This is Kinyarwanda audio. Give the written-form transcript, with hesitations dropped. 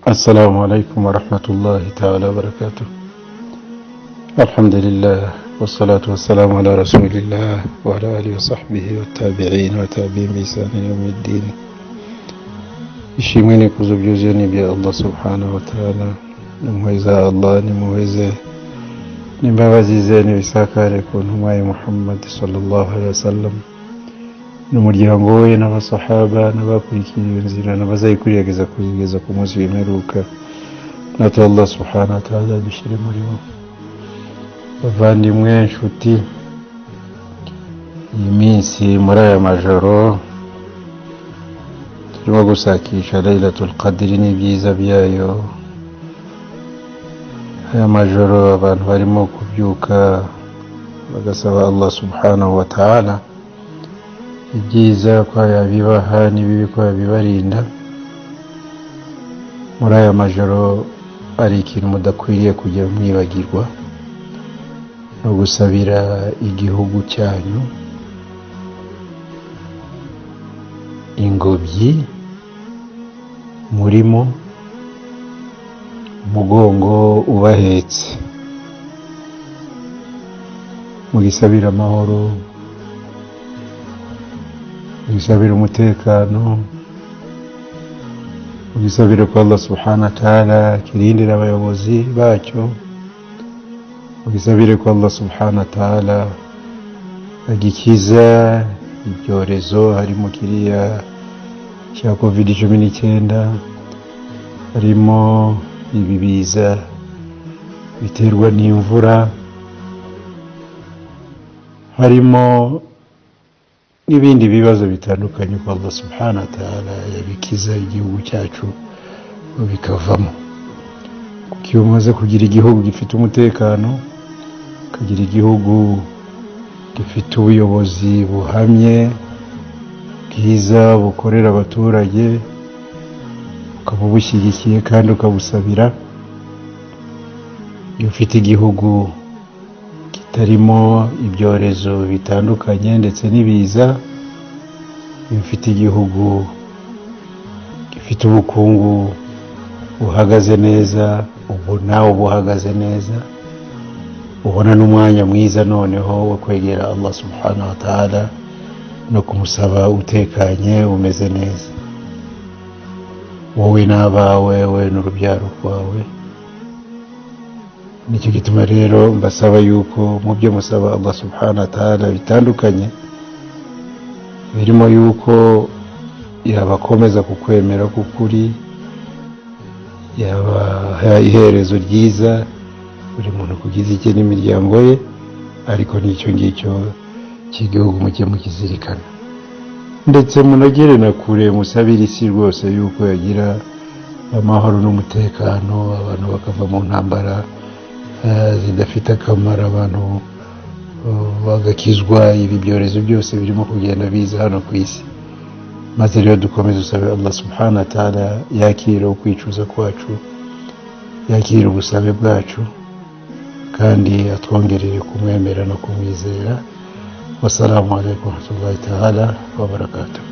السلام عليكم ورحمة الله تعالى وبركاته. الحمد لله والصلاة والسلام على رسول الله وعلى آله وصحبه والتابعين وتابعين بإحسان إلى يوم الدين. Ishimwe n'ikuzo byuzuye ni ibya Allah subhanahu wa ta'ala. Impuhwe za Allah n'impuhwe ze n'imbabazi ze n'ibisakare ku ntumwa ya Muhammad sallallahu alaihi wasallam n'umuryango we n'abasahaba n'abakurikiye iyo nzira n'abazayikurikira kugeza ku munsi w'imperuka. Natwe Allah subhanahu wa ta'ala dushyire muri bo. Bavandimwe, inshuti, iyi minsi, muri aya majoro turimo gushakisha Laylatul Qadr n'ibyiza byayo. Aya majoro abantu barimo kubyuka bagasaba Allah subhanahu wa ta'ala ibyiza ko yabibaha n'ibibi ko yabibarinda. Muri aya majoro hari ikintu mudakwiriye kujya mwibagirwa, no gusabira igihugu cyanyu ingobyi murimo, umugongo ubahetse. Mugisabire amahoro, mugisabire umutekano, mugisabire ko Allah subhanahu wa ta'ala kirindira abayobozi bacyo, mugisabire ko Allah subhanahu wa ta'ala agikiza ibyorezo, harimo kiriya cya COVID-19, harimo ibi biza biterwa n'imvura, harimo n'ibindi bibazo bitandukanye, ko Allah subhanahu wa ta'ala yabikiza igihugu cyacu bikavamo. Kuko iyo umaze kugira igihugu gifite umutekano, ukagira igihugu gifite ubuyobozi buhamye, bwiza, bukorera abaturage, ukaba ubushyigikiye kandi ukabusabira, iyo ufite igihugu kitarimo ibyorezo bitandukanye ndetse n'ibiza, iyo ufite igihugu gifite ubukungu buhagaze neza, ubu nawe uba uhagaze neza, ubona n'umwanya mwiza noneho wo kwegera Allah subhanahu wa ta'ala no kumusaba utekanye, umeze neza, wowe n'abawe, wowe n'urubyaro rwawe. Nicyo gituma rero mbasaba yuko mu byo musaba Allah subhanahu wa ta'ala bitandukanye, birimo yuko yabakomeza kukwemera k'ukuri, yabaha iherezo ryiza buri muntu ku giti cye n'imiryango ye, ariko n'icyo ngicyo cy'igihugu mujye mukizirikana, ndetse munagere na kure musabire isi rwose yuko yagira amahoro n'umutekano, abantu bakava mu ntambara zidafite akamaro, abantu bagakizwa ibi byorezo byose birimo kugenda biza hano ku isi. Maze rero dukomeze usabe Allah subhanahu wa ta'ala yakira ukwicuza kwacu, yakira ubusabe bwacu, kandi atwongerere kumwemera no kumwizera. Wassalamu alaikum warahmatullahi ta'ala wabarakatuh.